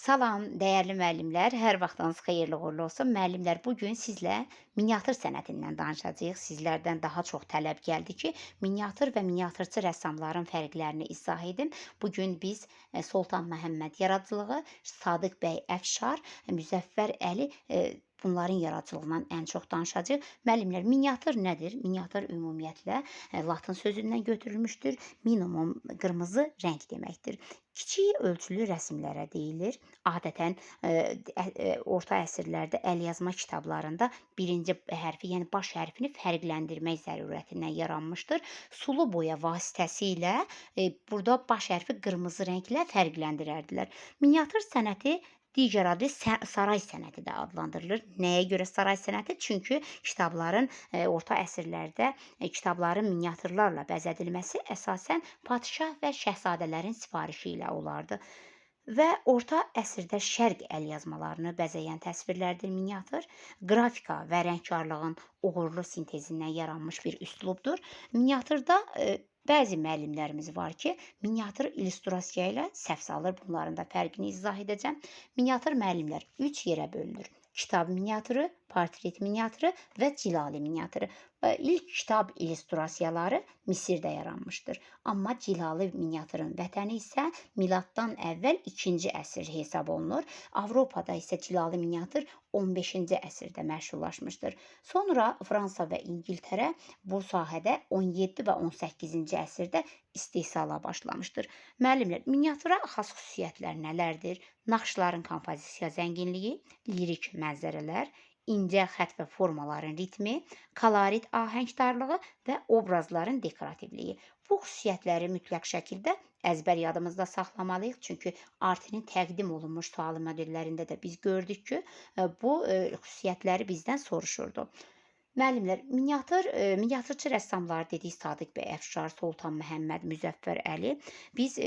Salam, dəyərli müəllimlər, hər vaxtınız xeyirli uğurlu olsun. Müəllimlər, bu gün sizlə miniatür sənətindən danışacağıq. Sizlərdən daha çox tələb gəldi ki, miniatür və miniatürçü rəssamların fərqlərini izah edim. Bu gün biz Soltan Məhəmməd yaradıcılığı, Sadiq bəy Əfşar, Müzəffər Əli bunların yaradıcılığından ən çox danışacağıq. Müəllimlər, miniatür nədir? Miniatür ümumiyyətlə latın sözündən götürülmüşdür. Minimum qırmızı rəng deməkdir. Kiçik ölçülü rəsmlərə deyilir. Adətən orta əsrlərdə əlyazma kitablarında birinci hərfi, yəni baş hərfini fərqləndirmək zərurətindən yaranmışdır. Sulu boya vasitəsilə burada baş hərfi qırmızı rənglə fərqləndirərdilər. Miniatür sənəti digər adı saray sənəti də adlandırılır. Nəyə görə saray sənəti? Çünki kitabların orta əsrlərdə kitabların miniatürlarla bəzədilməsi əsasən padşah və şəhzadələrin sifarişi ilə olardı. Və orta əsrdə şərq əlyazmalarını bəzəyən təsvirlərdir miniatür. Qrafika və rəngkarlığın uğurlu sintezindən yaranmış bir üslubdur. Miniatürdə bəzi müəllimlərimiz var ki, miniatür illüstrasiya ilə səhv salır. Bunların da fərqini izah edəcəm. Miniatür müəllimlər 3 yerə bölünür. Kitab miniatürü, portret miniatürü və cilalı miniatürü. İlk kitab illüstrasiyaları Misirdə yaranmışdır. Amma cilalı miniatürün vətəni isə miladdan əvvəl 2-ci əsr hesab olunur. Avropada isə cilalı miniatür 15-ci əsrdə məşhurlaşmışdır. Sonra Fransa və İngiltərə bu sahədə 17 və 18-ci əsrdə istehsala başlamışdır. Müəllimlər, miniatüra xas xüsusiyyətlər nələrdir? Naxışların kompozisiya zənginliyi, lirik mənzərələr, incə xətt və formaların ritmi, kolorit ahəngdarlığı və obrazların dekorativliyi. Bu xüsusiyyətləri mütləq şəkildə əzbər yadımızda saxlamalıyıq. Çünki Artinin təqdim olunmuş sualı modellərində də biz gördük ki, bu xüsusiyyətləri bizdən soruşurdu. Müəllimlər, miniatürçü rəssamlar dedik Sadiq bəy Əfşar, Soltan Məhəmməd, Müzəffər Əli. Biz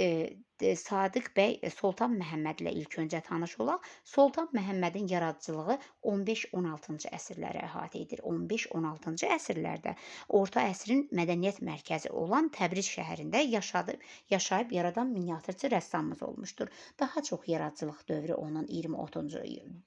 Sadiq bəy Soltan Məhəmmədlə ilk öncə tanış olaq. Soltan Məhəmmədin yaradıcılığı 15-16-cı əsrləri əhatə edir. 15-16-cı əsrlərdə orta əsrin mədəniyyət mərkəzi olan Təbriz şəhərində yaşayıb yaradan miniatürçü rəssamımız olmuşdur. Daha çox yaradıcılıq dövrü onun 20-30-cu,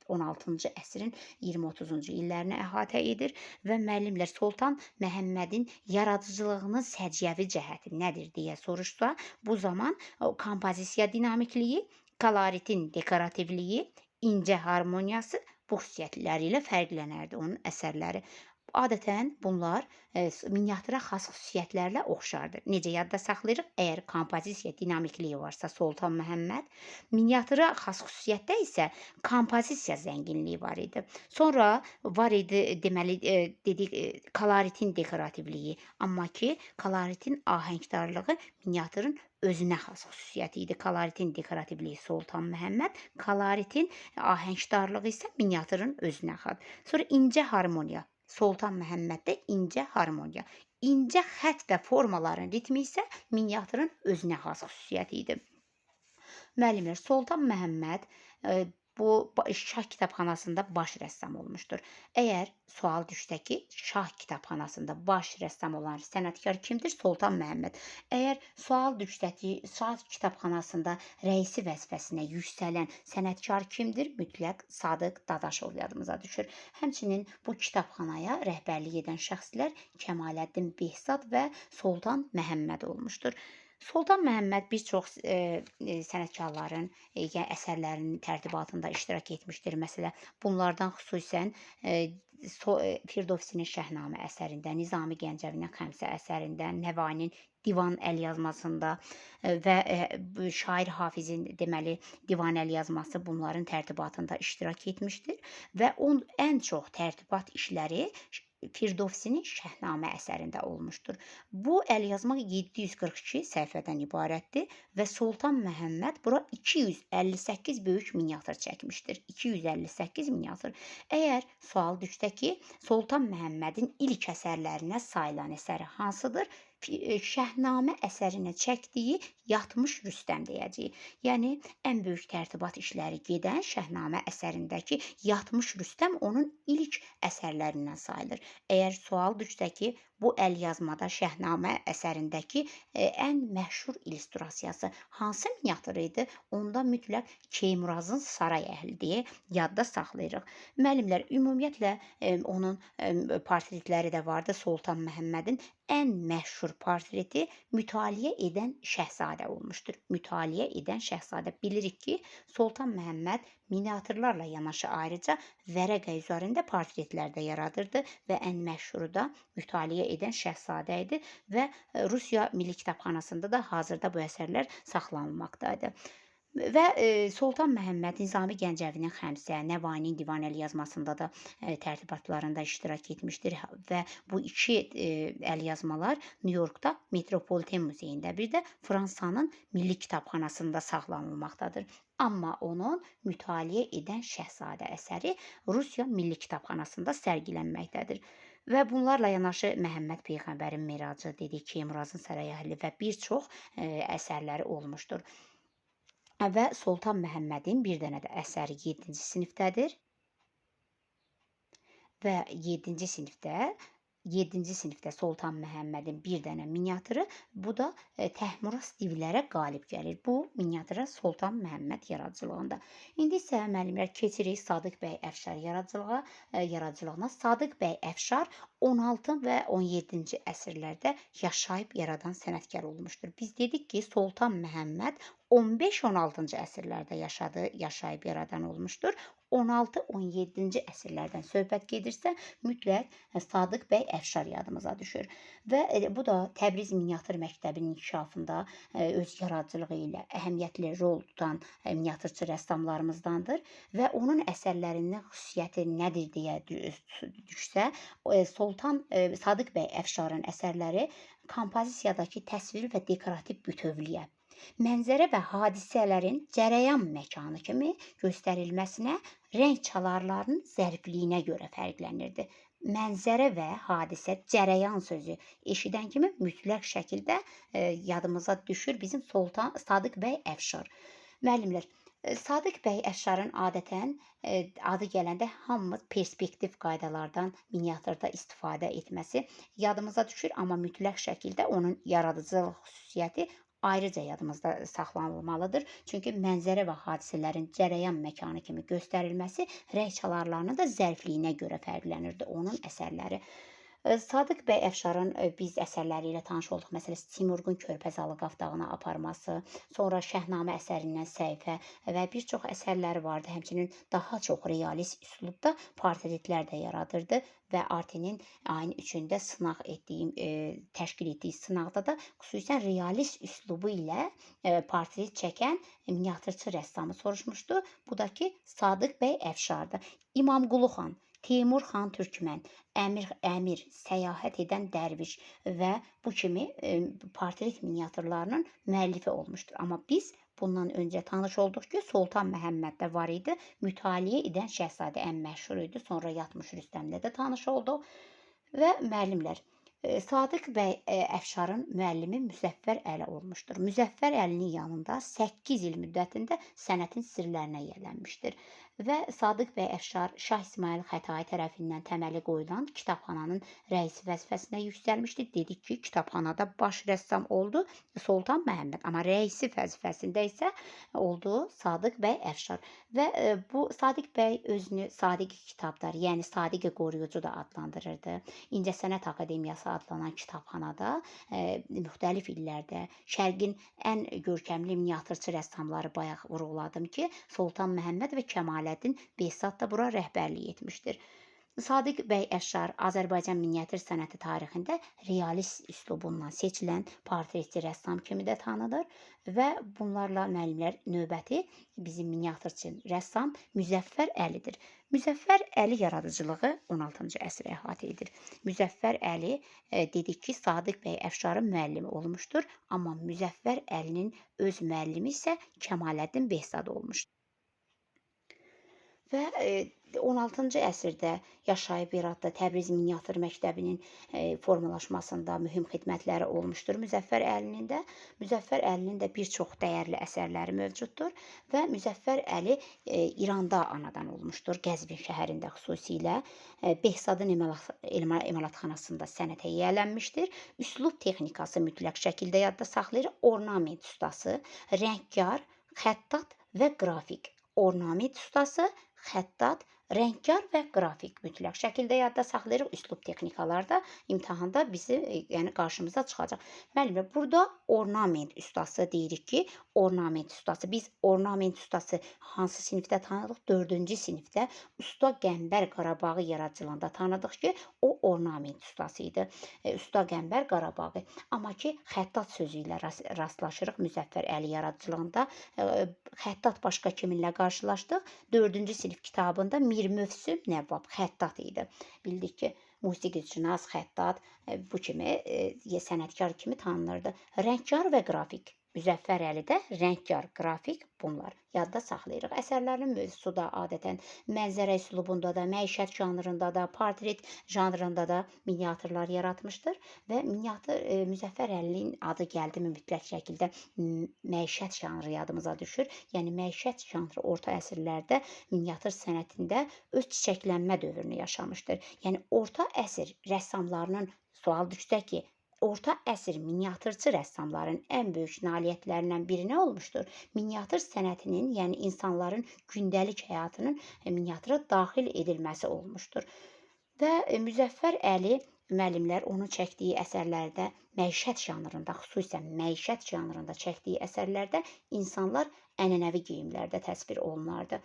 16-cı əsrin 20-30-cu illərini əhatə edir və müəllimlər Soltan Məhəmmədin yaradıcılığının səciyyəvi cəhəti nədir deyə soruşsa, bu zaman o kompozisiya dinamikliyi, koloritin dekorativliyi, incə harmoniyası bu xüsusiyyətləri ilə fərqlənərdi onun əsərləri. Adətən bunlar miniatüra xas xüsusiyyətlərlə oxşardır. Necə yadda saxlayırıq? Əgər kompozisiya dinamikliyi varsa Soltan Məhəmməd, miniatüra xas xüsusiyyətdə isə kompozisiya zənginliyi var idi. Sonra var idi deməli dedik koloritin dekorativliyi, amma ki koloritin ahəngdarlığı miniatürün özünə xas xüsusiyyəti idi. Koloritin dekorativliyi Soltan Məhəmməd, koloritin ahəngdarlığı isə miniatürün özünə xas. Sonra incə harmoniya. Soltan Məhəmməddə incə harmoniya. İncə xətt və formaların ritmi isə miniatürün özünə xas xüsusiyyəti idi. Müəllimlər, Soltan Məhəmməd bu Şah kitabxanasında baş rəssam olmuşdur. Əgər sual düşsə ki, Şah kitabxanasında baş rəssam olan sənətkar kimdir? Soltan Məhəmməd. Əgər sual düşsə ki, Şah kitabxanasında rəisi vəzifəsinə yüksələn sənətkar kimdir? Mütləq Sadiq Dadaşov yadımıza düşür. Həmçinin bu kitabxanaya rəhbərlik edən şəxslər Kəmaləddin Behzad və Soltan Məhəmməd olmuşdur. Soltan Məhəmməd bir çox sənətkarların yəni əsərlərinin tərtibatında iştirak etmişdir. Məsələn, bunlardan xüsusən Firdovsinin Şəhnamə əsərində, Nizami Gəncəvinin Xəmsə əsərində, Nəvainin Divan əlyazmasında və şair Hafizin deməli Divan əlyazması bunların tərtibatında iştirak etmişdir və on ən çox tərtibat işləri Firdovsinin Şəhnamə əsərində olmuşdur. Bu əlyazma 742 səhifədən ibarətdir və Soltan Məhəmməd bura 258 böyük miniatür çəkmişdir. 258 miniatür. Əgər sual düşsə ki, Soltan Məhəmmədin ilk əsərlərinə sayılan əsəri hansıdır? Şəhnamə əsərinə çəkdiyi Yatmış Rüstəm deyəcəyik. Yəni ən böyük tərtibat işləri gedən Şəhnamə əsərindəki Yatmış Rüstəm onun ilk əsərlərindən sayılır. Əgər sual düşsə ki, Bu əlyazmada Şəhnamə əsərindəki ən məşhur illüstrasiyası hansı miniatür idi? Onda mütləq Keymurazın saray əhli deyə yadda saxlayırıq. Müəllimlər, ümumiyyətlə onun portretləri də vardı. Sultan Məhəmmədin ən məşhur portreti mütaliə edən şəhzadə olmuşdur. Mütaliə edən şəhzadə. Bilirik ki, Sultan Məhəmməd miniatürlarla yanaşı ayrıca vərəqə üzərində portretlər də yaradırdı və ən məşhuru da mütaliə edən şəhzadə idi və Rusiya Milli Kitabxanasında da hazırda bu əsərlər saxlanılmaqdadır. Və Sultan Məhəmməd Nizami Gəncəvinin Xəmsə, Nəvainin Divan əlyazmasında da tərtibatlarında iştirak etmişdir və bu iki əlyazmalar Nyu-Yorkda Metropoliten Muzeyində, bir də Fransanın Milli Kitabxanasında saxlanılmaqdadır. Amma onun mütaliə edən şəhzadə əsəri Rusiya Milli Kitabxanasında sərgilənməkdədir. Və bunlarla yanaşı Məhəmməd Peyğəmbərin Miracı dedik, Keymurazın saray əhli və bir çox əsərləri olmuşdur. Və Sultan Məhəmmədin bir dənə də əsəri 7-ci sinifdədir. Və 7-ci sinifdə Sultan Məhəmmədin bir dənə miniatürü, bu da Təhmuras divlərə qalib gəlir. Bu miniatüra Sultan Məhəmməd yaradıcılığında. İndi isə müəllimlər keçirik Sadiq bəy Əfşar yaradıcılığına. Sadiq bəy Əfşar 16 və 17-ci əsrlərdə yaşayıb yaradan sənətkar olmuşdur. Biz dedik ki, Sultan Məhəmməd 15-16-cı əsrlərdə yaşayıb yaradan olmuşdur. 16-17-ci əsrlərdən söhbət gedirsə, mütləq Sadiq bəy Əfşar yadımıza düşür. Və bu da Təbriz miniatür məktəbinin inkişafında öz yaradıcılığı ilə əhəmiyyətli rol tutan miniatürçü rəssamlarımızdandır və onun əsərlərinin xüsusiyyəti nədir deyə düşsə, Sadiq bəy Əfşarın əsərləri kompozisiyadakı təsvir və dekorativ bütövlüyə, mənzərə və hadisələrin cərəyan məkanı kimi göstərilməsinə, rəng çalarlarının zərifliyinə görə fərqlənirdi. Mənzərə və hadisə, cərəyan sözü eşidən kimi mütləq şəkildə yadımıza düşür bizim Sultan Sadiq bəy Əfşar. Müəllimlər, Sadiq bəy Əfşarın adətən adı gələndə hamımız perspektiv qaydalardan miniatürdə istifadə etməsi yadımıza düşür, amma mütləq şəkildə onun yaradıcılıq xüsusiyyəti ayrıca yadımızda saxlanılmalıdır. Çünki mənzərə və hadisələrin cərəyan məkanı kimi göstərilməsi rəng çalarlarının da zərifliyinə görə fərqlənirdi onun əsərləri. Sadiq bəy Əfşarın biz əsərləri ilə tanış olduq. Məsələn, Simurqun Körpəz Alıqaf dağına aparması, sonra Şəhnamə əsərindən səhifə və bir çox əsərləri vardı. Həmçinin daha çox realist üslubda portretlər də yaradırdı və Artenin ayın 3-ündə sınaq etdiyim, təşkil etdiyi sınaqda da xüsusən realist üslubu ilə portret çəkən miniatürçü rəssamı soruşmuşdu. Bu da ki, Sadiq bəy Əfşardır. İmamqulu xan, Teymur xan Türkmən, Əmir, səyahət edən dərviş və bu kimi portret miniatürlarının müəllifi olmuşdur. Amma biz bundan öncə tanış olduq ki, Sultan Məhəmməddə var idi. Mütaliə edən şəhzadə ən məşhur idi. Sonra Yatmış Rüstəmdə də tanış olduq. Və müəllimlər, Sadiq bəy Əfşarın müəllimi Müzəffər Əli olmuşdur. Müzəffər Əlinin yanında 8 il müddətində sənətin sirlərinə yiyələnmişdir. Və Sadiq bəy Əfşar Şah İsmayıl Xətai tərəfindən təməli qoyulan kitabxananın rəisi vəzifəsinə yüksəlmişdi. Dedik ki, kitabxanada baş rəssam oldu Sultan Məhəmməd, amma rəisi vəzifəsində isə oldu Sadiq bəy Əfşar. Və bu Sadiq bəy özünü Sadiq kitabdar, yəni Sadiq qoruyucu da adlandırırdı. İncəsənət Akademiyası adlanan kitabxanada müxtəlif illərdə Şərqin ən görkəmli miniatürçü rəssamları bayaq vurğuladım ki, Sultan Məhəmməd və Kəmaləddin Behzad da bura rəhbərlik etmişdir. Sadiq bəy Əfşar Azərbaycan miniatür sənəti tarixində realist üslubundan seçilən portretçi rəssam kimi də tanınır və bunlarla müəllimlər növbəti bizim miniatürçü rəssam Müzəffər Əlidir. Müzəffər Əli yaradıcılığı 16-cı əsrə əhatə edir. Müzəffər Əli dedik ki, Sadiq bəy Əfşarın müəllimi olmuşdur, amma Müzəffər Əlinin öz müəllimi isə Kəmaləddin Behzad olmuşdur. Və 16-cı əsrdə yaşayıb yaratdı Təbriz miniatür məktəbinin formalaşmasında mühüm xidmətləri olmuşdur Müzəffər Əlinin də. Müzəffər Əlinin də bir çox dəyərli əsərləri mövcuddur və Müzəffər Əli İranda anadan olmuşdur. Qəzvin şəhərində xüsusilə Behzadın emalatxanasında sənətə yiyələnmişdir. Üslub texnikası mütləq şəkildə yadda saxlayır. Ornament ustası, rəngkar, xəttat və qrafik. Ornament ustası, xəttat, rəngkar və qrafik mütləq şəkildə yadda saxlayırıq. Üslub texnikalarda imtahanda bizi, yəni qarşımıza çıxacaq. Müəllimlər, burada ornament ustası deyirik ki, ornament ustası. Biz ornament ustası hansı sinifdə tanıdıq? 4-cü sinifdə Usta Qəmbər Qarabağı yaradıcılığında tanıdıq ki, o ornament ustası idi. Usta Qəmbər Qarabağı. Amma ki, xəttat sözü ilə rastlaşırıq Müzəffər Əli yaradıcılığında. Xəttat başqa kiminlə qarşılaşdıq? 4-cü sinif kitabında Mir Mövsüm Nəvvab xəttat idi. Bildik ki, musiqiçinas, xəttat bu kimi sənətkar kimi tanınırdı. Rəngkar və qrafik. Müzəffər Əlidə rəngkar, qrafik bunlar yadda saxlayırıq. Əsərlərinin mövzusu da adətən mənzərə üslubunda da, məişət janrında da, portret janrında da miniatürlar yaratmışdır və miniatür Müzəffər Əlinin adı gəldimi mütləq şəkildə məişət janrı yadımıza düşür. Yəni məişət janrı orta əsrlərdə miniatür sənətində öz çiçəklənmə dövrünü yaşamışdır. Yəni orta əsr rəssamlarının sual düşsə ki, orta əsr miniatürçü rəssamların ən böyük nailiyyətlərindən biri nə olmuşdur? Miniatür sənətinin, yəni insanların gündəlik həyatının miniatıra daxil edilməsi olmuşdur. Və Müzəffər Əli müəllimlər onun çəkdiyi əsərlərdə məişət janrında, xüsusən məişət janrında çəkdiyi əsərlərdə insanlar ənənəvi geyimlərdə təsvir olunardı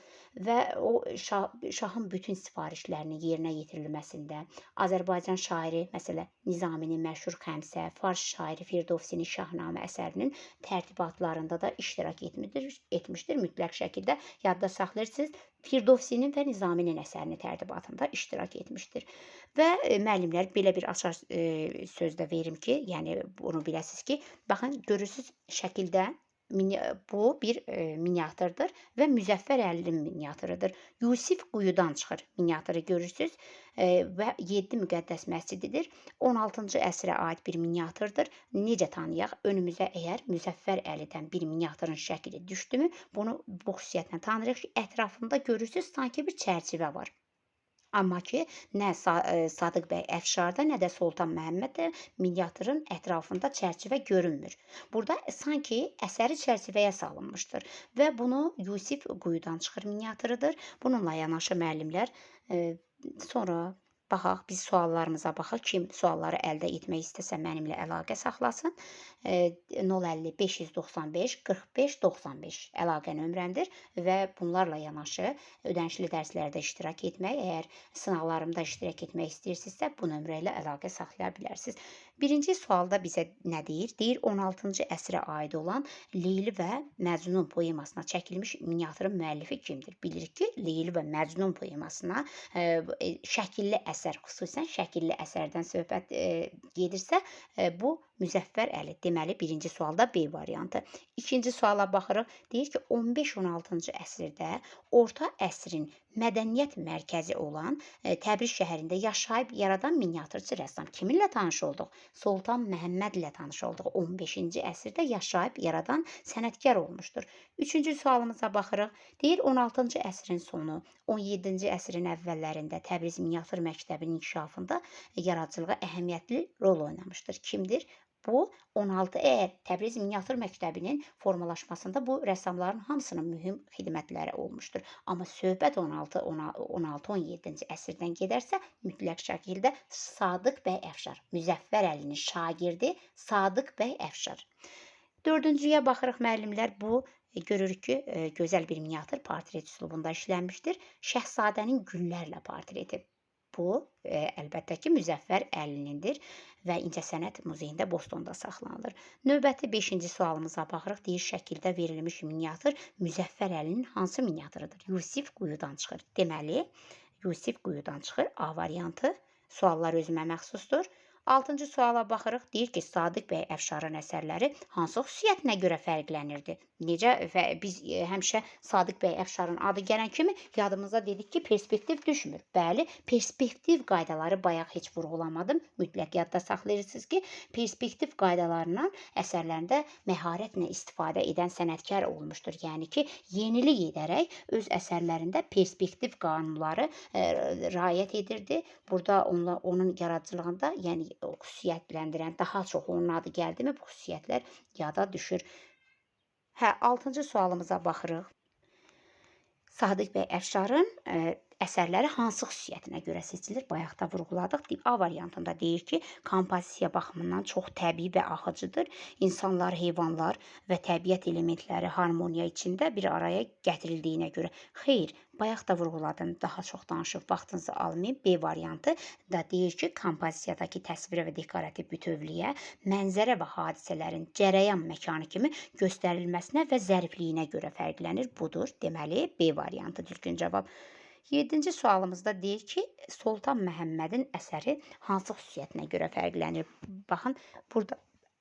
və o şahın bütün sifarişlərinin yerinə yetirilməsində Azərbaycan şairi, məsələn, Nizaminin məşhur Xəmsə, Fars şairi Firdovsinin Şahnamə əsərinin tərtibatlarında da iştirak etmişdir. Mütləq şəkildə yadda saxlayırsınız. Firdovsinin və Nizaminin əsərinin tərtibatında iştirak etmişdir. Və müəllimlər belə bir açar söz də verim ki, yəni bunu biləsiniz ki, baxın görürsüz şəkildə bu bir miniatürdür və Müzəffər Əlinin miniatürüdür. Yusif quyudan çıxır miniatürü görürsüz və 7 müqəddəs məscididir. 16-cı əsrə aid bir miniatürdür. Necə tanıyaq? Önümüzə əgər Müzəffər Əlidən bir miniatürün şəkli düşdümü, bunu bu xüsusiyyətlə tanıyırıq ki, ətrafında görürsüz sanki bir çərçivə var. Amma ki, nə Sadıq bəy Əfşarda, nə də Sultan Məhəmməddə miniatürün ətrafında çərçivə görünmür. Burada sanki əsəri çərçivəyə salınmışdır və bunu Yusif quyudan çıxır miniatürüdür. Bununla yanaşı müəllimlər sonra baxaq, biz suallarımıza baxaq. Kim sualları əldə etmək istəsə mənimlə əlaqə saxlasın. 050 595 45 95 əlaqə nömrəmdir və bunlarla yanaşı ödənişli dərslərdə iştirak etmək, əgər sınaqlarımda iştirak etmək istəyirsinizsə, bu nömrə ilə əlaqə saxlaya bilərsiniz. Birinci sualda bizə nə deyir? Deyir 16-cı əsrə aid olan Leyli və Məcnun poemasına çəkilmiş miniatürün müəllifi kimdir? Bilirik ki, Leyli və Məcnun poemasına şəkilli əsər, xüsusən şəkilli əsərdən söhbət gedirsə, bu Müzəffər Əli. Deməli, birinci sualda B variantı. İkinci suala baxırıq. Deyir ki, 15-16-cı əsrdə orta əsrin mədəniyyət mərkəzi olan Təbriz şəhərində yaşayıb yaradan miniatürçü rəssam kiminlə tanış olduq? Sultan Məhəmmədlə tanış olduq. 15-ci əsrdə yaşayıb yaradan sənətkar olmuşdur. Üçüncü sualımıza baxırıq. Deyir 16-cı əsrin sonu, 17-ci əsrin əvvəllərində Təbriz miniatür məktəbinin inkişafında yaradıcılığa əhəmiyyətli rol oynamışdır. Kimdir? Bu 16 əgər Təbriz miniatür məktəbinin formalaşmasında bu rəssamların hamısının mühüm xidmətləri olmuşdur. Amma söhbət 16-17-ci əsrdən gedərsə, mütləq şəkildə Sadıq bəy Əfşar, Müzəffər Əlinin şagirdi Sadıq bəy Əfşar. Dördüncüyə baxırıq müəllimlər, bu görürük ki, gözəl bir miniatür portret üslubunda işlənmişdir. Şəhzadənin güllərlə portreti. Bu, əlbəttə ki, Müzəffər Əlinindir və İncəsənət Muzeyində Bostonda saxlanılır. Növbəti 5-ci sualımıza baxırıq. Deyir, şəkildə verilmiş miniatür Müzəffər Əlinin hansı miniatürüdür? Yusif quyudan çıxır. Deməli, Yusif quyudan çıxır. A variantı. Suallar özümə məxsusdur. 6-cı suala baxırıq. Deyir ki, Sadiq bəy Əfşarın əsərləri hansı xüsusiyyətinə görə fərqlənirdi? Necə və biz həmişə Sadiq bəy Əfşarın adı gələn kimi yadımıza dedik ki, perspektiv düşmür. Bəli, perspektiv qaydaları bayaq heç vurğulamadım. Mütləq yadda saxlayırsınız ki, perspektiv qaydalarından əsərlərində məharətlə istifadə edən sənətkar olmuşdur. Yəni ki, yenilik edərək öz əsərlərində perspektiv qanunları riayət edirdi. Burada onun yaradıcılığında, yəni xüsusiyyətləndirən, daha çox onun adı gəldimi bu xüsusiyyətlər yada düşür. Hə, 6-cı sualımıza baxırıq. Sadiq bəy Əfşarın əsərləri hansı xüsusiyyətinə görə seçilir? Bayaq da vurğuladıq. A variantında deyir ki, kompozisiya baxımından çox təbii və axıcıdır. İnsanlar, heyvanlar və təbiət elementləri harmoniya içində bir araya gətirildiyinə görə. Xeyr, bayaq da vurğuladım, daha çox danışıb vaxtınızı almayım. B variantı da deyir ki, kompozisiyadakı təsvirə və dekorativ bütövlüyə, mənzərə və hadisələrin cərəyan məkanı kimi göstərilməsinə və zərifliyinə görə fərqlənir. Budur. Deməli, B variantı düzgün cavab. 7-ci sualımızda deyir ki, Sultan Məhəmmədin əsəri hansı xüsusiyyətinə görə fərqlənir? Baxın, burada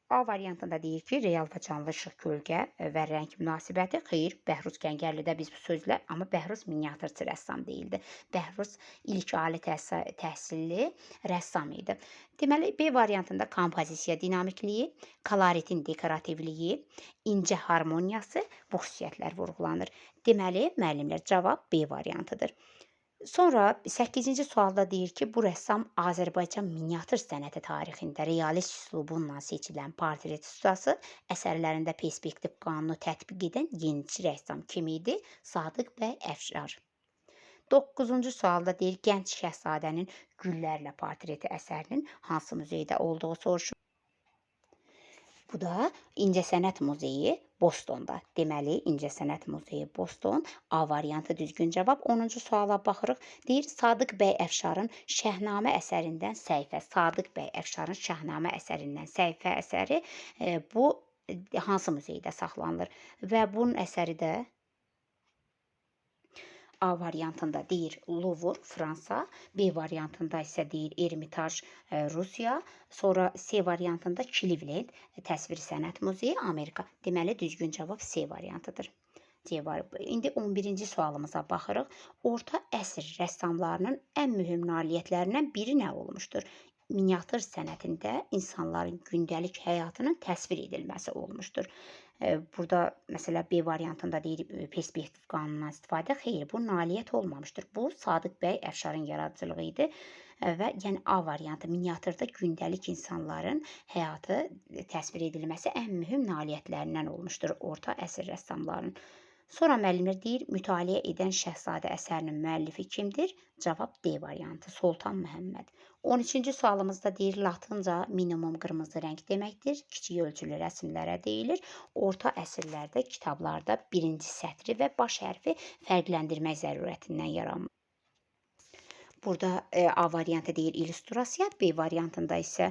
A variantında deyir ki, real və canlı işıq, kölgə və rəng münasibəti. Xeyr, Bəhruz Kəngərlidə biz bu sözlə, amma Bəhruz miniatürçü rəssam deyildi. Bəhruz ilk ali təhsilli rəssam idi. Deməli, B variantında kompozisiya dinamikliyi, koloritin dekorativliyi, incə harmoniyası, bu xüsusiyyətlər vurğulanır. Deməli, müəllimlər, cavab B variantıdır. Sonra 8-ci sualda deyir ki, bu rəssam Azərbaycan miniatür sənəti tarixində realist üslubunla seçilən portret ustası, əsərlərində perspektiv qanunu tətbiq edən yeniçi rəssam kim idi? Sadiq bəy Əfşar. 9-cu sualda deyir, gənc şəhzadənin güllərlə portreti əsərinin hansı muzeydə olduğu soruşur. Bu da İncəsənət Muzeyi Bostonda. Deməli, İncəsənət Muzeyi Boston. A variantı düzgün cavab. 10-cu suala baxırıq. Deyir, Sadiq bəy Əfşarın Şəhnamə əsərindən səhifə. Sadiq bəy Əfşarın Şəhnamə əsərindən səhifə əsəri bu hansı muzeydə saxlanılır? Və bunun əsəri də A variantında deyir Louvre, Fransa, B variantında isə deyir Ermitaj, Rusiya, sonra C variantında Cleveland, Təsvir Sənət Muzeyi, Amerika. Deməli, düzgün cavab C variantıdır. C variantı. İndi 11-ci sualımıza baxırıq. Orta əsr rəssamlarının ən mühüm nailiyyətlərindən biri nə olmuşdur? Miniatür sənətində insanların gündəlik həyatının təsvir edilməsi olmuşdur. Burada məsələ B variantında deyir perspektiv qanunundan istifadə. Xeyr, bu nailiyyət olmamışdır. Bu Sadiq bəy Əfşarın yaradıcılığı idi və yəni A variantı miniatürdə gündəlik insanların həyatı təsvir edilməsi ən mühüm nailiyyətlərindən olmuşdur orta əsr rəssamlarının. Sonra müəllimlər deyir, mütaliə edən şəhzadə əsərinin müəllifi kimdir? Cavab D variantı, Sultan Məhəmməd. 13-cü sualımızda deyir, latınca minimum qırmızı rəng deməkdir. Kiçik ölçülü rəsmlərə deyilir. Orta əsrlərdə kitablarda birinci sətri və baş hərfi fərqləndirmək zərurətindən yaranır. Burada A variantı deyir illüstrasiya, B variantında isə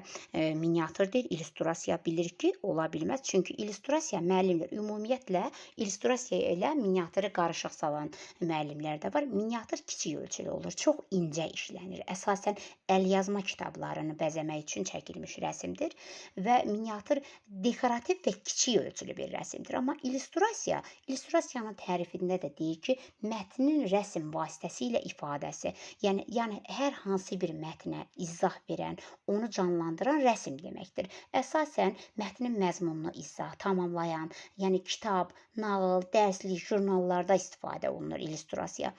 miniatür deyir. İllüstrasiya bilir ki, ola bilməz. Çünki illüstrasiya müəllimlər ümumiyyətlə illüstrasiya ilə miniatürü qarışıq salan müəllimlər də var. Miniatür kiçik ölçülü olur, çox incə işlənir. Əsasən əlyazma kitablarını bəzəmək üçün çəkilmiş rəsimdir və miniatür dekorativ və kiçik ölçülü bir rəsimdir. Amma illüstrasiya, illüstrasiyanın tərifində də deyir ki, mətnin rəsm vasitəsilə ifadəsi, yəni hər hansı bir mətnə izah verən, onu canlandıran rəsm deməkdir. Əsasən mətnin məzmununu izah, tamamlayan, yəni kitab, nağıl, dərslik, jurnallarda istifadə olunur illüstrasiya.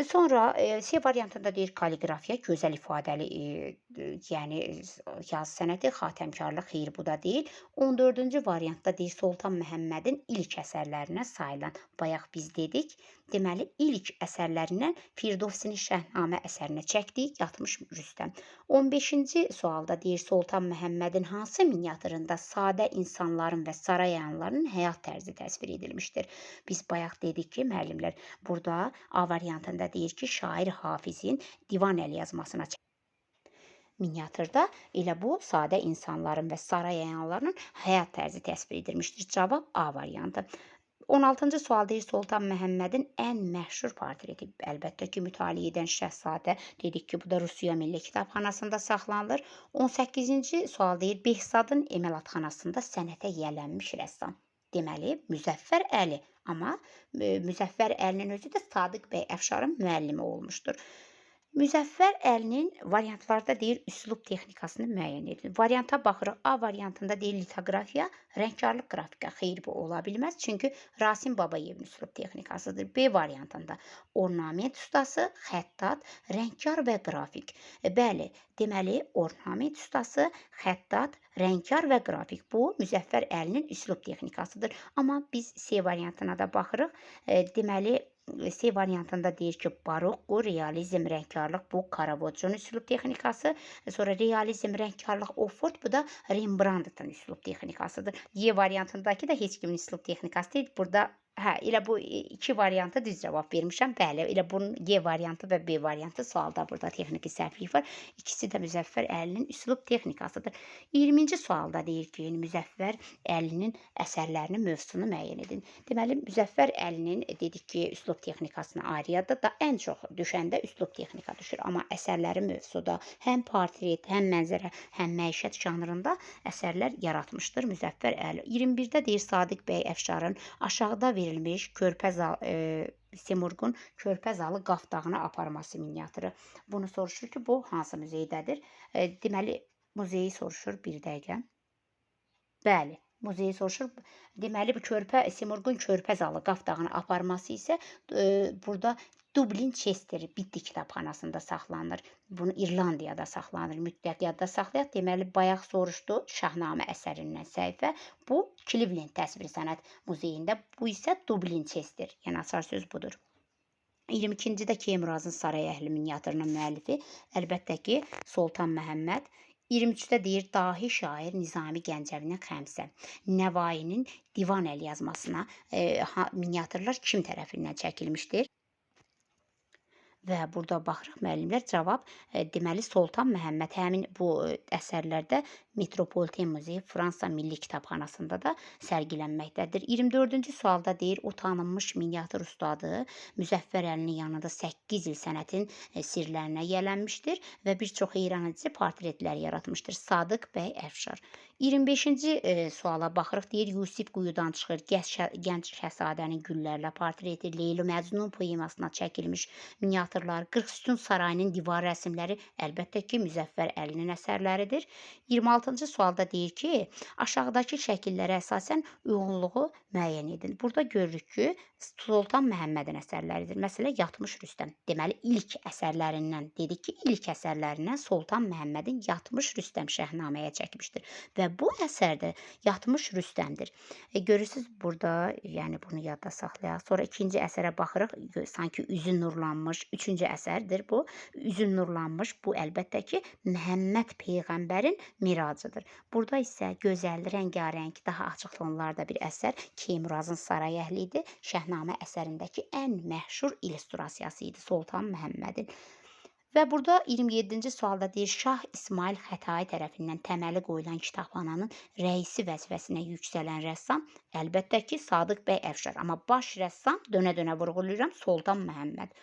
Sonra C variantında deyir kaliqrafiya, gözəl ifadəli, yəni yazı sənəti, xatəmkarlıq, xeyr bu da deyil. 14-cü variantda deyir Sultan Məhəmmədin ilk əsərlərindən sayılan, bayaq biz dedik, deməli ilk əsərlərindən Firdovsinin Şəhnamə əsərinə çəkdik, Yatmış Rüstəm. 15-ci sualda deyir Sultan Məhəmmədin hansı miniatüründə sadə insanların və saray əyanlarının həyat tərzi təsvir edilmişdir? Biz bayaq dedik ki, müəllimlər, burada A variantında deyir ki, şair Hafizin divan əlyazmasına miniatürdə elə bu sadə insanların və saray əyanlarının həyat tərzi təsvir edilmişdir. Cavab A variantı. 16-cı sual deyir Sultan Məhəmmədin ən məşhur portreti. Əlbəttə ki, mütaliə edən şəhzadə, dedik ki, bu da Rusiya Milli Kitabxanasında saxlanılır. 18-ci sual deyir Behzadın eməlatxanasında sənətə yiyələnmiş rəssam. Deməli, Müzəffər Əli. Amma Müzəffər Əlinin özü də Sadiq bəy Əfşarın müəllimi olmuşdur. Müzəffər Əlinin variantlarda deyir üslub texnikasını müəyyən edin. Varianta baxırıq. A variantında deyir litoqrafiya, rəngkarlıq qrafika. Xeyr, bu ola bilməz. Çünki Rasim Babayevin üslub texnikasıdır. B variantında ornament ustası, xəttat, rəngkar və qrafik. Bəli, deməli ornament ustası, xəttat, rəngkar və qrafik. Bu Müzəffər Əlinin üslub texnikasıdır. Amma biz C variantına da baxırıq. Deməli C variantında deyir ki, barokko, realizm, rəngkarlıq bu Caravaggio'nun üslub texnikası. Sonra realizm, rəngkarlıq, Offord, bu da Rembrandt'ın üslub texnikasıdır. Y variantındakı da heç kimin üslub texnikası deyil. Burada hə, elə bu iki varianta düz cavab vermişəm. Bəli, elə bunun G variantı və B variantı sualda burada texniki səhvlik var. İkisi də Müzəffər Əlinin üslub texnikasıdır. 20-ci sualda deyir ki, Müzəffər Əlinin əsərlərinin mövzusunu müəyyən edin. Deməli, Müzəffər Əlinin dedik ki, üslub texnikasına ayrıyada da ən çox düşəndə üslub texnika düşür. Amma əsərlərin mövzuda həm portret, həm mənzərə, həm məişət janrında əsərlər yaratmışdır Müzəffər Əli. 21-də deyir Sadiq bəy Əfşarın aşağıda verilmiş Simurqun Körpə zalı Qaf dağına aparması miniatürü. Bunu soruşur ki, bu hansı muzeydədir? Deməli, muzeyi soruşur bir dəqiqə. Bəli, muzeyi soruşur. Deməli, bu Simurqun Körpə zalı Qaf dağına aparması isə burada Dublin Chester Bitti kitabxanasında saxlanılır. Bunu İrlandiyada saxlanılır. Mütləq yadda saxlayaq. Deməli, bayaq soruşdu Şahnamə əsərindən səhifə. Bu Cleveland Təsvir Sənət Muzeyində. Bu isə Dublin Chester. Yəni açar söz budur. 22-ci də Keymurazın Saray Əhli miniatürünün müəllifi əlbəttə ki, Sultan Məhəmməd. 23-də deyir dahi şair Nizami Gəncəvinin Xəmsə, Nəvainin Divan əlyazmasına miniatürlər kim tərəfindən çəkilmişdir? Və burada baxırıq müəllimlər, cavab deməli Sultan Məhəmməd həmin bu əsərlərdə Metropoliten Muzeyi Fransa Milli Kitabxanasında da sərgilənməkdədir. 24-cü sualda deyir o tanınmış miniatür ustadı Müzəffər Əlinin yanında 8 il sənətin sirlərinə yiyələnmişdir və bir çox heyranedici portretlər yaratmışdır. Sadiq bəy Əfşar. 25-ci suala baxırıq. Deyir Yusif quyudan çıxır, gənc şəhzadənin güllərlə portreti, Leyli Məcnun poemasına çəkilmiş miniatürlər, 40 Sütun sarayının divar rəsimləri əlbəttə ki, Müzəffər Əlinin əsərləridir. 26-cı sualda deyir ki, aşağıdakı şəkillərə əsasən uyğunluğu müəyyən edin. Burada görürük ki, Sultan Məhəmmədin əsərləridir. Məsələ Yatmış Rüstəm. Deməli, ilk əsərlərindən dedik ki, ilk əsərlərindən Sultan Məhəmmədin Yatmış Rüstəm Şəhnaməyə çəkmişdir. Və bu əsərdə Yatmış Rüstəmdir. Görürsüz burada, yəni bunu yadda saxlayaq. Sonra ikinci əsərə baxırıq, sanki üzü nurlanmış. Üçüncü əsərdir bu. Üzü nurlanmış. Bu əlbəttə ki, Məhəmməd peyğəmbərin miracıdır. Burada isə gözəl, rəngarəng, daha açıq tonlarda bir əsər Keymurazın Saray Əhli idi. Şəhnamə əsərindəki ən məşhur illüstrasiyası idi Sultan Məhəmmədin. Və burada 27-ci sualda deyir Şah İsmayıl Xətai tərəfindən təməli qoyulan kitabxananın rəisi vəzifəsinə yüksələn rəssam əlbəttə ki, Sadiq bəy Əfşar. Amma baş rəssam dönə-dönə vurğulayıram Sultan Məhəmməd.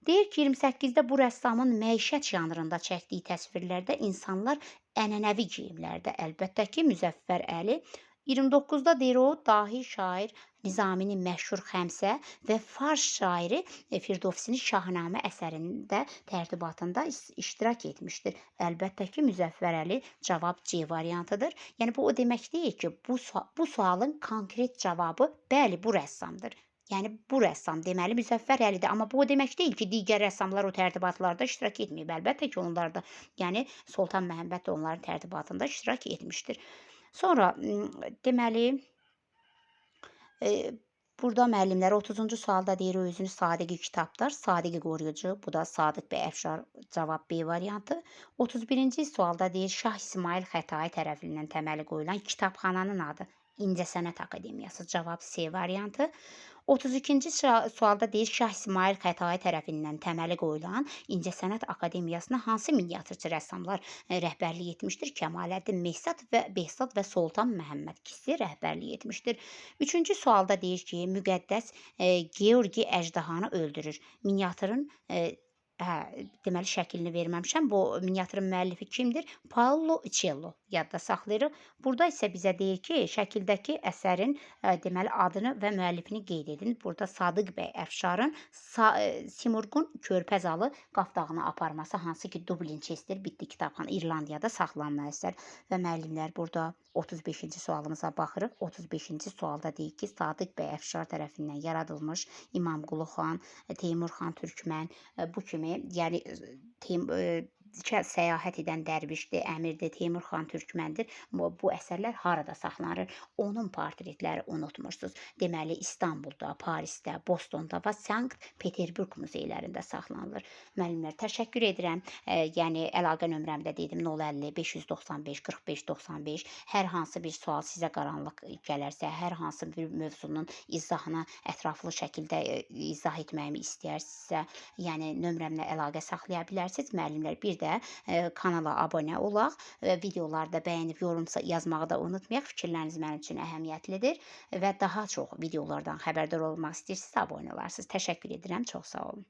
Deyir ki, 28-də bu rəssamın məişət janrında çəkdiyi təsvirlərdə insanlar ənənəvi geyimlərdə, əlbəttə ki, Müzəffər Əli. 29-da deyir o dahi şair Nizaminin məşhur Xəmsə və fars şairi Firdovsinin Şahnamə əsərində tərtibatında iştirak etmişdir. Əlbəttə ki, Müzəffər Əli, cavab C variantıdır. Yəni bu o demək deyil ki, bu sualın konkret cavabı bəli bu rəssamdır. Yəni bu rəssam deməli Müzəffər Əlidir. Amma bu o demək deyil ki, digər rəssamlar o tərtibatlarda iştirak etməyib. Əlbəttə ki, onlar da, yəni Sultan Məhəmməd də onların tərtibatında iştirak etmişdir. Sonra deməli burada müəllimlər 30-cu sualda deyir o özünü sadiqi kitabdar, sadiqi qoruyucu. Bu da Sadiq bəy Əfşar, cavab B variantı. 31-ci sualda deyir Şah İsmayıl Xətai tərəfindən təməli qoyulan kitabxananın adı İncəsənət Akademiyası, cavab C variantı. 32-ci sualda deyir Şah İsmayıl Xətai tərəfindən təməli qoyulan İncəsənət Akademiyasına hansı miniatürçü rəssamlar rəhbərlik etmişdir? Kəmaləddin Mehzad və Behzad və Soltan Məhəmməd Kisi rəhbərlik etmişdir. Üçüncü sualda deyir ki, müqəddəs Georgi əjdahanı öldürür. Miniatürün deməli şəklini verməmişəm. Bu miniatürün müəllifi kimdir? Paolo Uccello. Yadda saxlayırıq. Burada isə bizə deyir ki, şəkildəki əsərin deməli adını və müəllifini qeyd edin. Burada Sadıq bəy Əfşarın Simurqun Körpəzalı Qaf dağına aparması, hansı ki Dublin Chester bitdi kitabxana İrlandiyada saxlanılan əsər. Və müəllimlər, burada 35-ci sualımıza baxırıq. 35-ci sualda deyir ki, Sadıq bəy Əfşar tərəfindən yaradılmış İmamqulu xan, Teymur xan Türkmən, bu kimi, yəni səyahət edən dərvişdir, əmirdir, Teymur xan Türkməndir. Bu əsərlər harada saxlanılır? Onun portretləri unutmursunuz. Deməli İstanbulda, Parisdə, Bostonda və Sankt Peterburq muzeylərində saxlanılır. Müəllimlər, təşəkkür edirəm. Yəni əlaqə nömrəmi də dedim: 050 595 45 95. Hər hansı bir sual sizə qaranlıq gələrsə, hər hansı bir mövzunun izahını ətraflı şəkildə izah etməyimi istəyərsinizsə, yəni nömrəmlə əlaqə saxlaya bilərsiniz. Müəllimlər, bir də kanala abunə olaq, videolarda bəyənib yorum yazmağı da unutmayaq. Fikirləriniz mənim üçün əhəmiyyətlidir və daha çox videolardan xəbərdar olmaq istəyirsinizsə abunə olarsınız. Təşəkkür edirəm. Çox sağ olun.